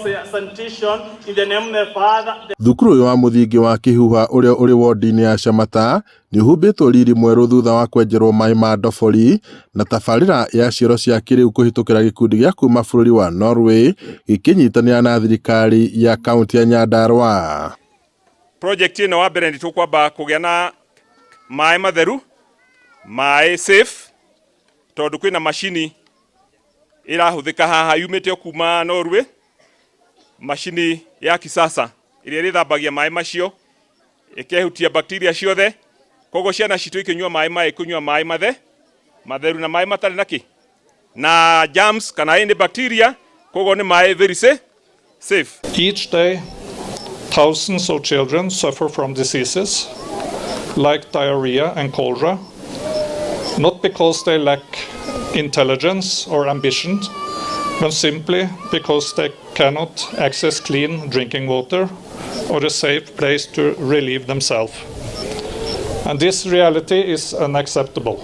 Sanitation in the name of the Father, the Thukuru ũyũ wa mũthingi wa Kĩhuha ũrĩa ũrĩ wondi-inĩ ya Shamata nĩ ũhumbĩtwo riri mwerũ thutha wa kwenjerwo maĩ ma ndobori na tabarĩra ya cioro cia kĩrĩu kũhĩtũkĩra gĩkundi gĩa kuma bũrũri wa Norway gĩkĩnyitanĩra na thirikari ya kaunti ya Nyandarua. Project ĩno wa mbere nĩ tũkwamba kũgĩa na maĩ matheru, maĩ safe, tondũ kwĩna macini ĩrahũthĩka haha yumĩte o kuma Norway, macini ya kisasa ĩrĩa ĩrĩthambagia maĩ macio ĩkehutia bacteria ciothe, koguo ciana citũ ikĩnyua maĩ maya ikũnyua maĩ matheru na maĩ matarĩ na kĩ na germs kana any bacteria, koguo nĩ maĩ very safe. Each day, thousands of children suffer from diseases like diarrhea and cholera, not because they lack intelligence or ambition, but simply because they cannot access clean drinking water or a safe place to relieve themselves. And this reality is unacceptable.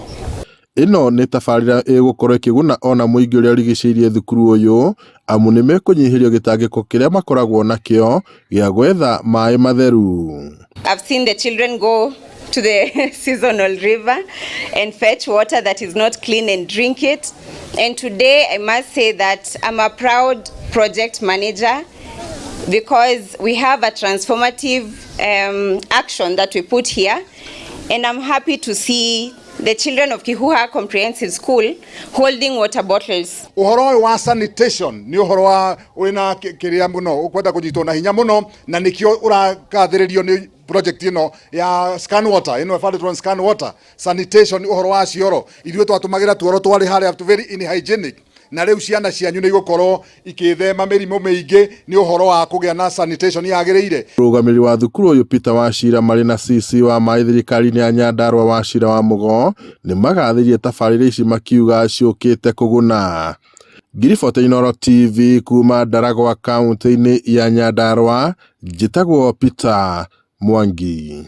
Ĩno nĩ tabarĩra ĩgũkorwo ĩkĩguna ona mũingĩ ũrĩa ũrigicĩirie thukuru ũyũ amu nĩmekũnyihĩrio gĩtangĩko kĩrĩa makoragwo nakĩo gĩa gwetha maĩ matheru. I've seen the children go to the seasonal river and fetch water that is not clean and drink it. And today I must say that I'm a proud project manager because we have a transformative action that we put here. And I'm happy to see the children of Kihuha Comprehensive School holding water bottles. Uhoro ũyũ wa sanitation nĩ ũhoro wa wĩna kĩrĩa mũno ũkwenda kũnyitwo na hinya mũno, na nĩkĩo ũragathĩrĩrio nĩ project ĩno ya Scan Water, ĩno ĩbandĩtwo Scan Water sanitation. Ũhoro wa cioro, ithuĩ twatũmagĩra tuoro twarĩ harĩa very unhygienic, na rĩu ciana cianyu nĩ igũkorwo ikĩthema mĩrimũ mĩingĩ nĩ ũhoro wa kũgĩa na sanitation yagĩrĩire. Mũrũgamĩrĩri wa thukuru ũyũ Peter Wachira marĩ na CC wa maĩ thirikari-inĩ ya Nyandarua Wachira wa Mũgo nĩ magathĩrĩirie tabarĩra ici makiuga ciũkĩte kũguna. Ngiribota Inooro TV kuma Ndaragwa kaunti-inĩ ya Nyandarua, njĩtagwo Peter Mwangi.